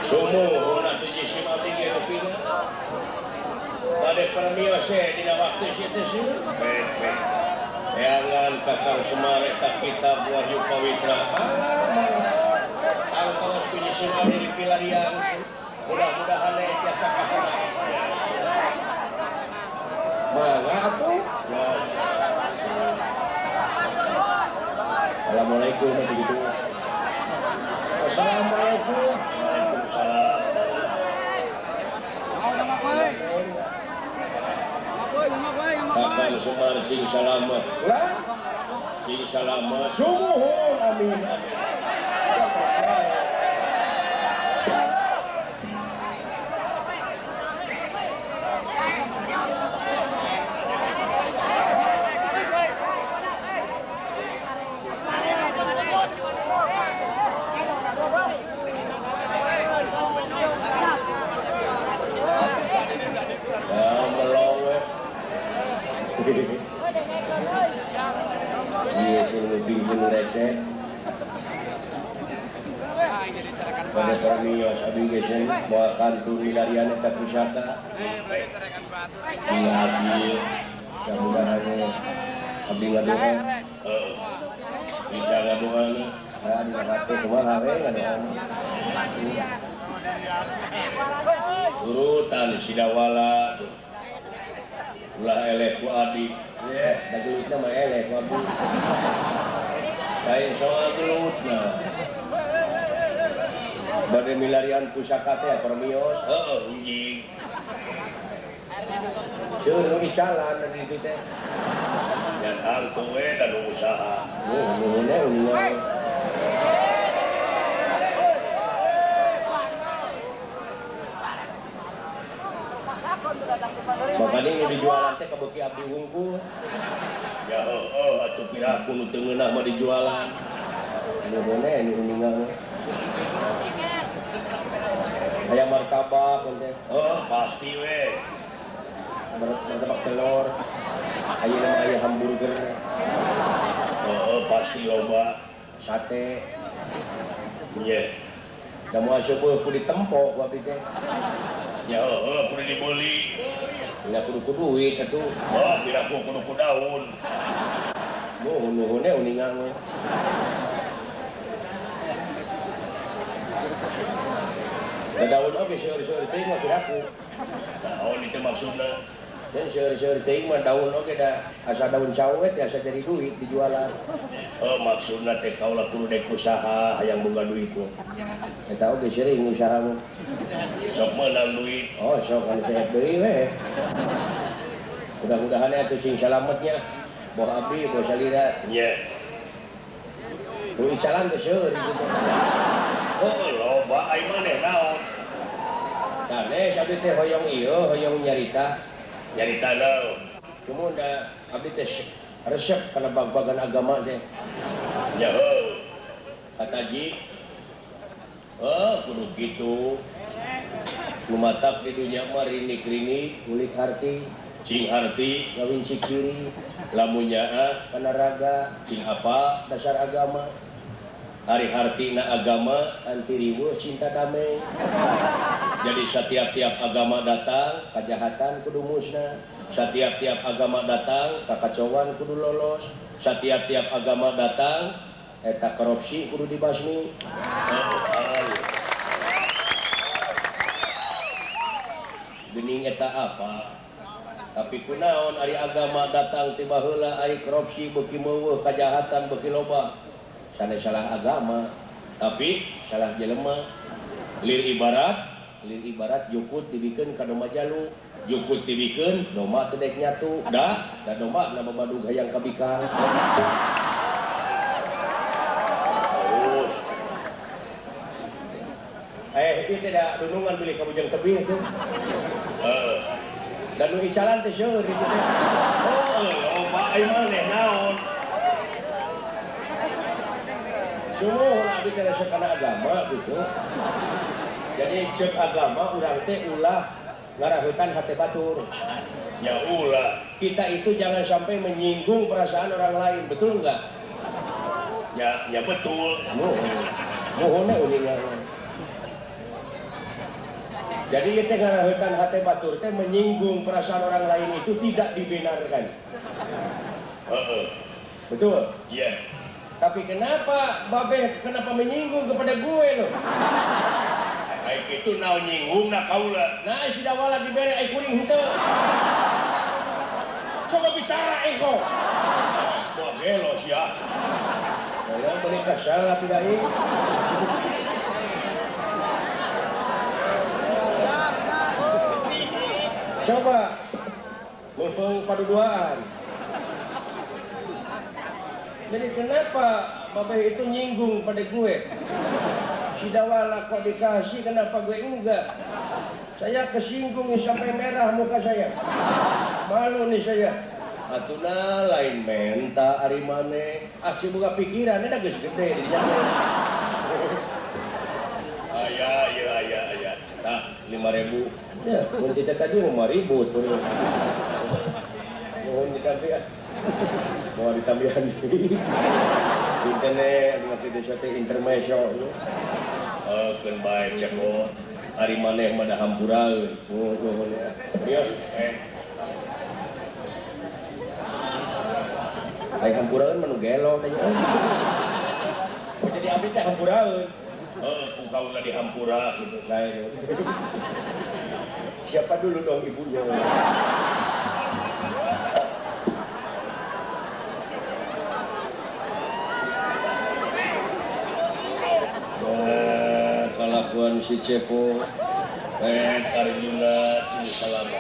Sumuhun atuh jisim abdi ge rupina. Bade permios dina waktu ieu teh sieun. Eangan Kakang Semar eta kitab Wahyu Pawitra. Tangtos ku jisim abdi dipilarian. Mudah-mudahan tiasa kahuna. Mangga atuh. Assalamualaikum begitu. Assalamualaikum. Waalaikumsalam. Kakang Semar cing salamet. Ulah. Cing salamet. Sumuhun amin amin. Pada permios abdi geus moal kantun milarian eta pusaka. Hasil mudah-mudahan abdi ngadoa. Bisa ngadoa nah dina hate kumaha we ngadoa. Urutan Sidawala ulah eleh ku abdi. Yeh, da gelutna mah eleh ku abdi. Lain soal gelutna. Bade milarian pusaka teh permios. Heeh, anjing. Seueur nu icalan di ditu teh. Nya tangtu we da nu usaha. Nuhun we. Makanya nu dijualan teh kabeuki abdi wungkul. Ya heueuh atuh piraku nu teu ngeunah mah dijualan. Nuhun we nu uninga. Ayam martabak teh. Oh, pasti we. Martabak telur. Ayeuna mah aya hamburger. Oh, pasti loba sate. Nya. Da moal seueuh kudu ditempo ku abdi teh. Ya heueuh kudu dibeli. Nya kudu ku duit atuh. Oh, piraku kudu ku daun. Nuhun nuhun uninga we. Daun oge seueur-seueur teuing mah piraku. Daun itu maksudna. Dan seueur-seueur teuing mah daun oge da asa daun cawe teh asa jadi duit dijualan. Oh maksudna teh kaula kudu dek usaha hayang boga duit mah. Eta oge sering usaha mah. Sok meunang duit. Oh sok anu sehat deui we. Mudah-mudahan atuh cing salametnya. Boh abdi boh salira. Nya. Nu icalan teh seueur kitu. Oh loba ai maneh naon. Sanes abdi teh hoyong ieu hoyong nyarita. Nyarita naon? Kumaha da abdi teh resep kana bag-bagan agama teh. Nya heuh. Kata ji. Oh kudu kitu. Lumatak di dunya mah rinik-rinik ngulik harti, cing harti ngawin cikiri, lamun nyaah kana raga, cing apa dasar agama. Ari hartina agama anti riweuh cinta damai. Jadi setiap-tiap agama datang kejahatan kudu musnah, setiap-tiap agama datang kakacauan kudu lolos, setiap-tiap agama datang eta korupsi kudu dibasmi. Geuning eta apa? Tapi kunaon ari agama datang ti baheula ari korupsi beuki meuweuh kejahatan beuki loba. Sanes salah agama, tapi salah jelema. Lir ibarat jukut dibikeun ka domba jalu, jukut dibikeun domba teu dek nyatu, da domba na babadug hayang kabikang. Terus. Ieu teh da dunungan bilih ka bujang tebih tuh. Heeh. Da nu icalan teh seueur ditu teh. Oh, loba ai maneh naon? Sumuhun abdi teh resep kana agama gitu. Jadi cek agama urang teh ulah ngarahutan hate batur. Ya ulah. Kita itu jangan sampai menyinggung perasaan orang lain, betul enggak? Ya, ya betul. Nuhun uningan. Jadi itu ngarahutan hate batur teh menyinggung perasaan orang lain itu tidak dibenarkan. Betul? Iya. Tapi kenapa babeh kenapa menyinggung kepada gue loh? Ai kitu naon nyinggungna kaula? Nah, si dawala dibere ai kuring henteu. Coba bicara engkau. Wah, gelo sia. Ya menikah salah tidak ini. Coba mumpung paduduaan. Jadi kenapa bapak itu nyinggung pada gue? Si dawala kok dikasih, kenapa gue enggak? Saya kesinggung sampai merah muka saya. Malu nih saya. Atuna lain menta ari mane. Ah si buka pikiran eta geus gede di jalan. Aya ya aya aya. Tah 5.000. Ya, mun teh tadi mah ribut. Mohon ditambihan. Mau ditambihan deui. Intene ngerti desa teh intermezzo. Keun bae cepot. Ari maneh mah da hampuraeun. Nuhun ya. Bios Ai hampuraeun mah nu gelo teh. Jadi abdi teh hampuraeun. Heeh, ku kaula dihampura gitu saya. Siapa dulu dong ibunya? Nah, kelakuan si Cepo, Arjuna cing salama.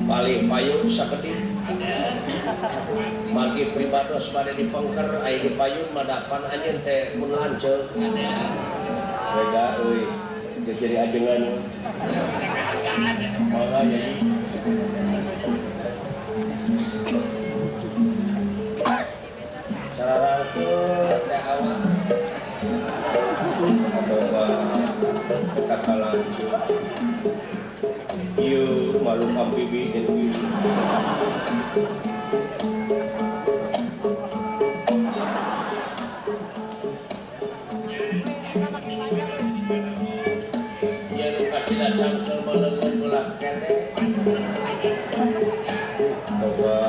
Palih payun sakedik margi pribados bade dipengker aya di payun madapan anjeun teh mun lanceuk beda euy geus jadi ajengan mangga jadi cararangkeun teh awak coba kata lanceuk ieu malu ambibi jeung ieu. Ieu nu pasti cangkel maleungeun belah kene. Coba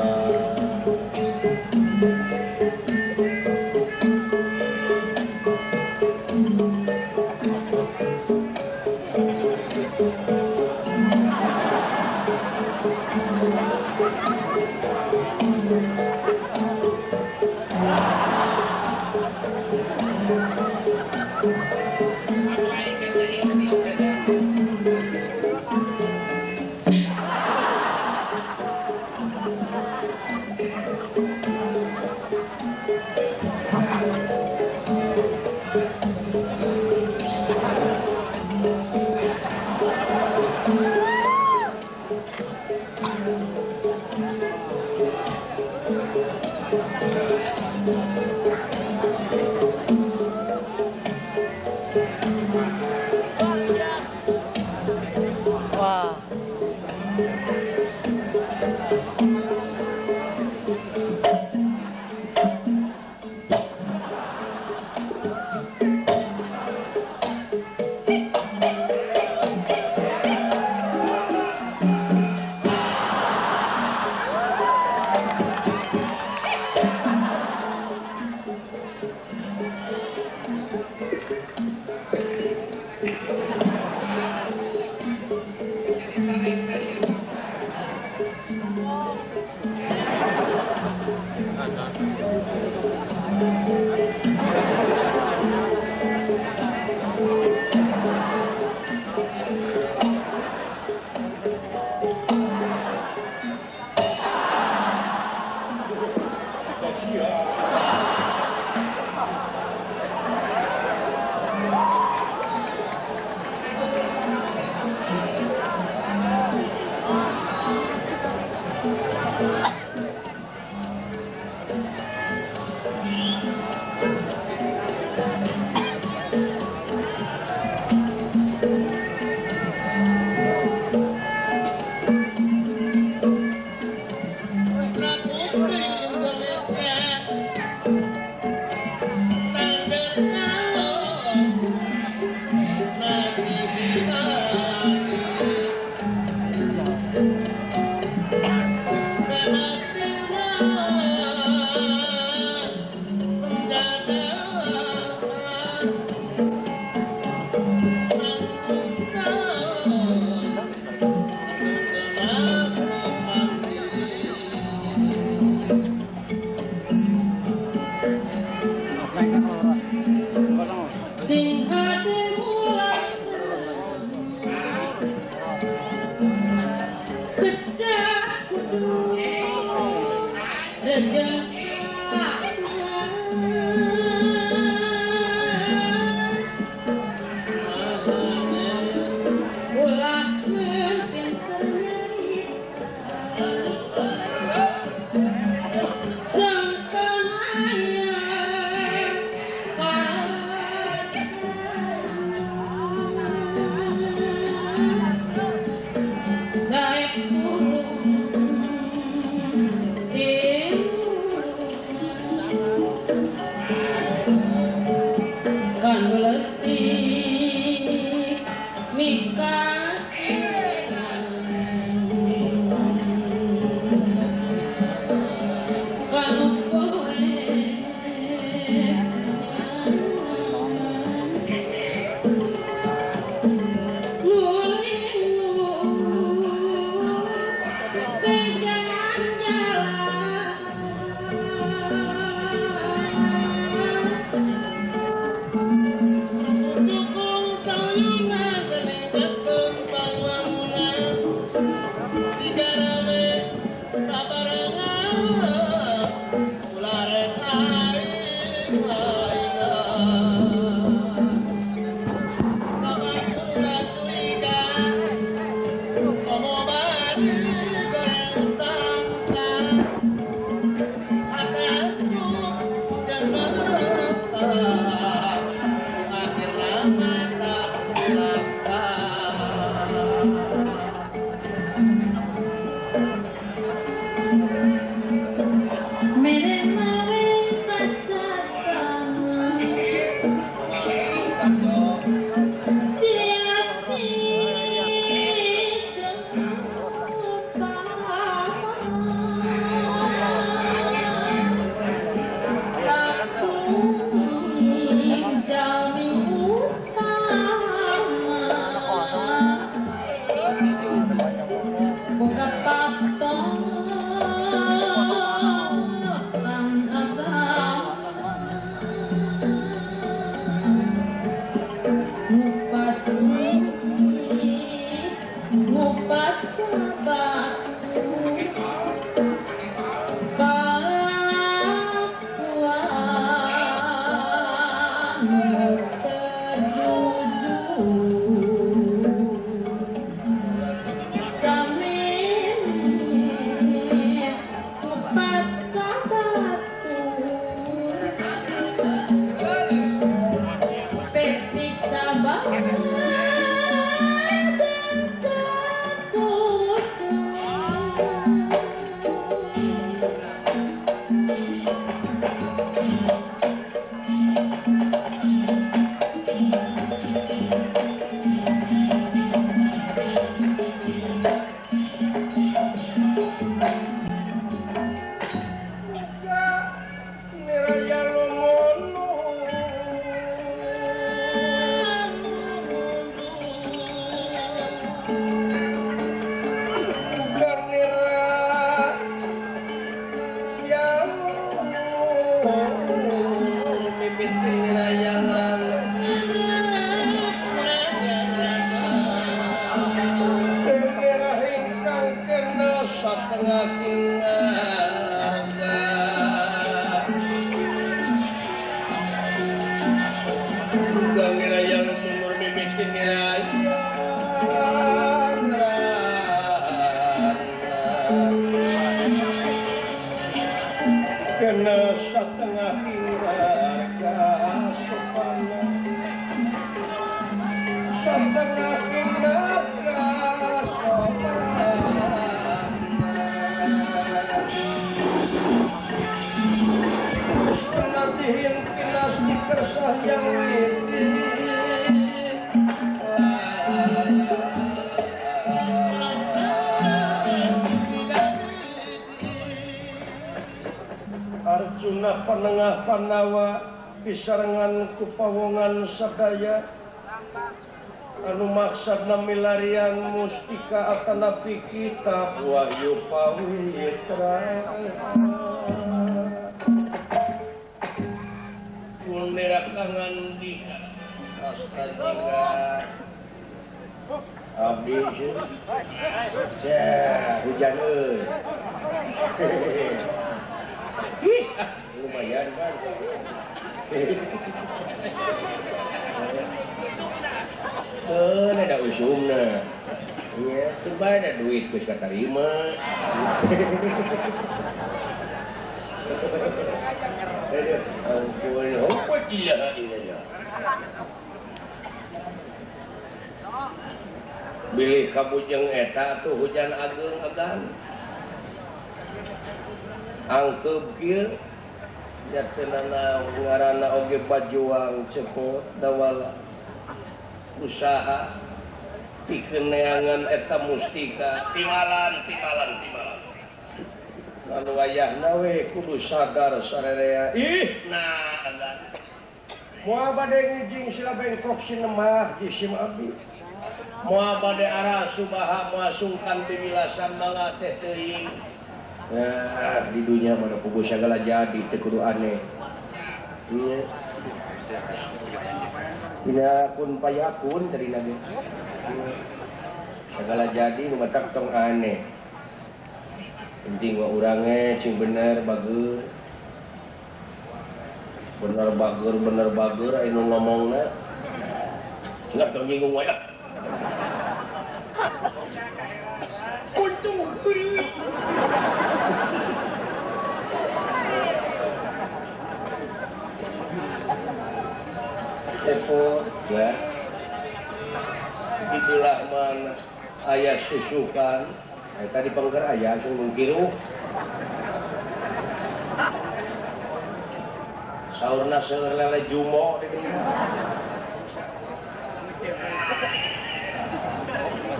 Satengah kinarga Dugang nirayang mundur mimiti nirayang Kena satengah kinarga sopana Satengah kinarga sopana Penatihin kilas di kersah yang witi Arjuna penengah Pandawa pisarengan ku pawongan sadaya anu maksudna milarian mustika atanapi kitab Wahyu Pawitra Kunera kangan dika sastra jika abdi hujan euy ih lumayan kan ada usumna iya sebab ada duit geus katarima ampun apa dia ini bilih kabujeng eta tuh hujan ageung agan angkeub kieu jatenana ngaranna oge bajuang cepot dawala usaha pikeun neangan eta mustika timalan timalan timalan lalu wayahna we kudu sadar sarerea ih nah agan moal bade ngijing sila bengkok sinemah jisim abdi moal bade arah subaha moal sungkan pimilasan mangga teh teuing nah di dunia mana puguh sagala jadi teu kudu aneh ieu tidak kun payakun tadi lagi segala jadi nu matak tong aneh penting wa urang cing bener bager bener bager bener bager aya nu ngomongna enggak tong nyinggung wae untung heureuy Cepot ya itulah mana ayah susukan tadi pengker ayah sing mungkiruh saurna seueur lele jumo di dieu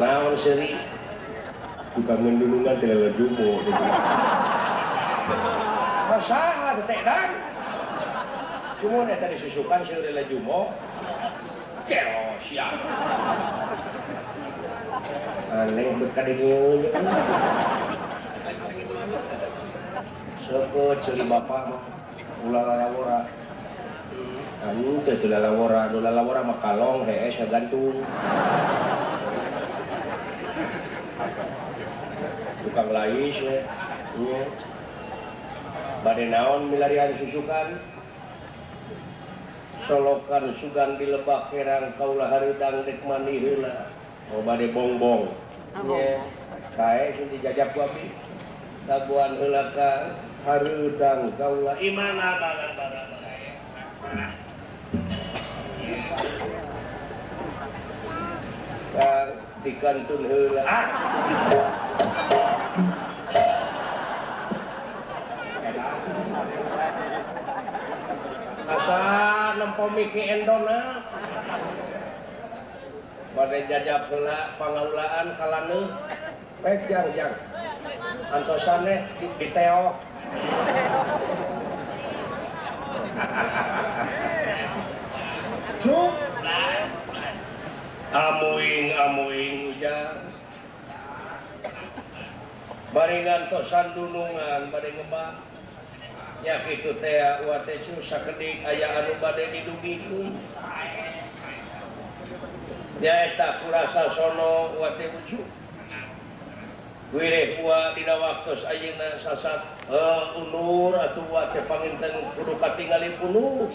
naon seuri tukang ngendulungan teh lele jumo di dieu masalah teh dan cuma eta disusukan seueur lele jumo kero siap aneh berkadingeun seukeut ceuli bapak mah ulah lalawora anu teh teu lalawora nu lalawora mah kalong hees gantung tukang lais we nya bade naon milarian susukan solokan sugan di lebak herang kaula hareudang dek mandi heula oh bade bongbong nya kae sing dijajab ku abdi daguan heula ka hareudang kaula imana barang-barang saya ka dikantun heula ah asa nempo miki endona bade jajab heula pangaulaan kalaneuh pek jang-jang antosan eh diteok cuk amuing amuing ujang bari ngantosan dunungan bade ngebak nya kitu teh uat teh sakedik aya anu bade didugikeun nyaeta kurasa sono uat teh ucu Wireh wa dina waktos ayeuna sasat unur atuh wa teh panginten kudu katingali punu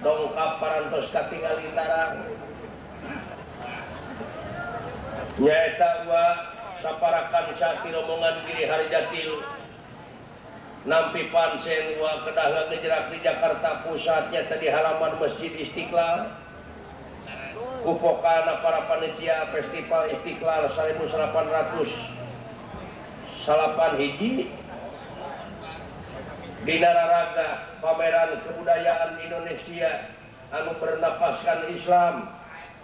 dongkap parantos katingali tarang nyaeta wa saparakan sati rombongan Giri Harjatil nampi pansen wa kedah ngagejerak di Jakarta Pusat nyata di halaman Masjid Istiqlal kupokana para panitia Festival Istiqlal 1800 salapan hiji dina raraga pameran kebudayaan Indonesia anu bernapaskan Islam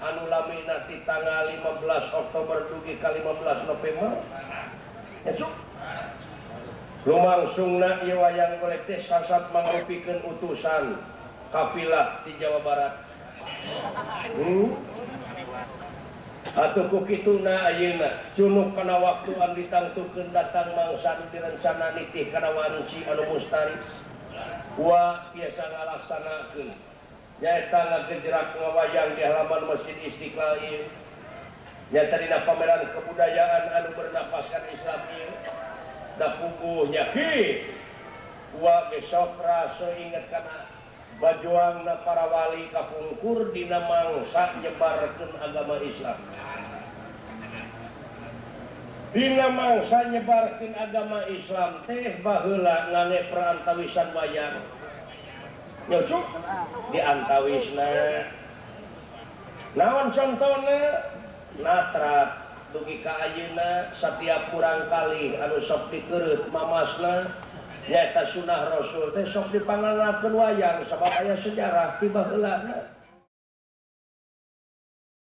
anu lamina ti tanggal 15 Oktober dugi ka 15 November esuk lumangsungna ieu wayang golek teh sasat mangrupikeun utusan kafilah di Jawa Barat. Atuh ku kituna ayeuna cunuk kana waktu anu ditangtukeun datang mangsa anu direncana nitih kana wanci anu mustari wa biasa ngalaksanakeun nyaeta ngagejerak ngawayang di halaman Masjid Istiqlal ieu nyaeta dina pameran kebudayaan anu bernapaskan Islam ieu da puguh nya ki wa ge sok rasa inget kana bajuangna para wali kapungkur dina mangsa nyebarkeun agama Islam. Dina mangsa nyebarkeun agama Islam teh baheula ngane perantawisan wayang. Nyocuk di antawisna. Naon contona? Natrat dugi ka ayeuna satiap kurang kali anu sok dikereut mamasna nyaeta sunah Rasul teh sok dipangalakeun wayang sabab aya sejarah ti baheulana.